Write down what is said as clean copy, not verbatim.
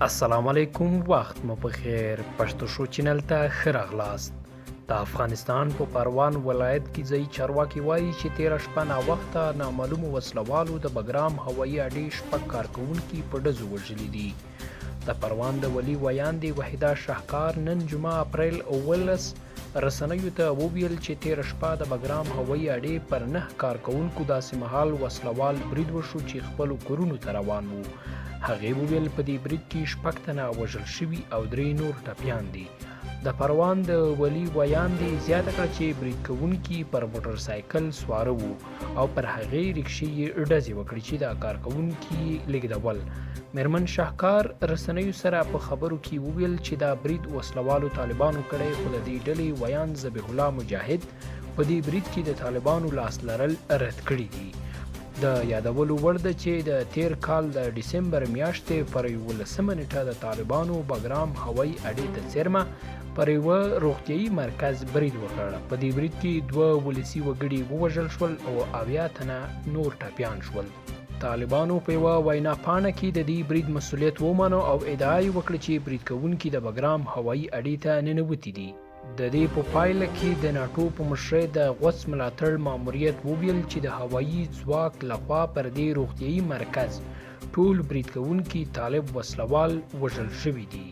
السلام علیکم، وخت مو په خیر. پښتو شو چینل ته ښه راغلاست. د افغانستان په پروان ولایت کې ځایي چارواکي وایي چې تیره شپه ناوخته نامعلومو وسلوالو د بګرام هوایي اډې شپږ کارکوونکي په ډزو وژلي دي. د پروان د ولي ویاندې وحیده شهکار نن جمعه اپریل 17 رسنیو ته وویل چې تیره شپه د بګرام هوایي اډې پر 9 کارکوونکو داسې مهال وسلوال برید وشو چې خپلو کورونو ته روان وو. هغې وویل په دې برید کې شپږ تنه وژل شوي او درې نور ټپیان دي. د پروان د ولي ویاندې زیاته کړه چې برید کوونکي پر موټر سایکل سواره وو او پر هغې ریکشې یې ډزې وکړې چې د کارکوونکي یې لیږدول. میرمن شهکار رسنیو سره په خبرو کې وویل چې دا برید وسلوالو طالبانو کړی، خو د دې ډلې ویاند ذبیح الله مجاهد په دې برید کې د طالبانو لاس لرل رد کړي دي. د یادولو وړ ده چې د تیر کال د ډسمبر میاشتې پر 11 نیټه د طالبانو بګرام هوایي اډې ته څېرمه پر یوه روغتیايي مرکز برید وکړ. په دې برید کې دوه ولسي وګړي ووژل شول او 70 تنه نور ټپیان شول. طالبانو په یوه وینا پاڼه کې د دې برید مسولیت ومانه او ادعا یې وکړه چې برید کوونکي د بګرام هوایي اډې ته ننوتي دي. د دې په پایله کې د ناټو په مشرۍ د غوڅ ملاتړ ماموریت وویل چې د هوایي ځواک لخوا پر دې روغتیايي مرکز ټول برید کوونکي طالب وسلوال وژل شوي دي.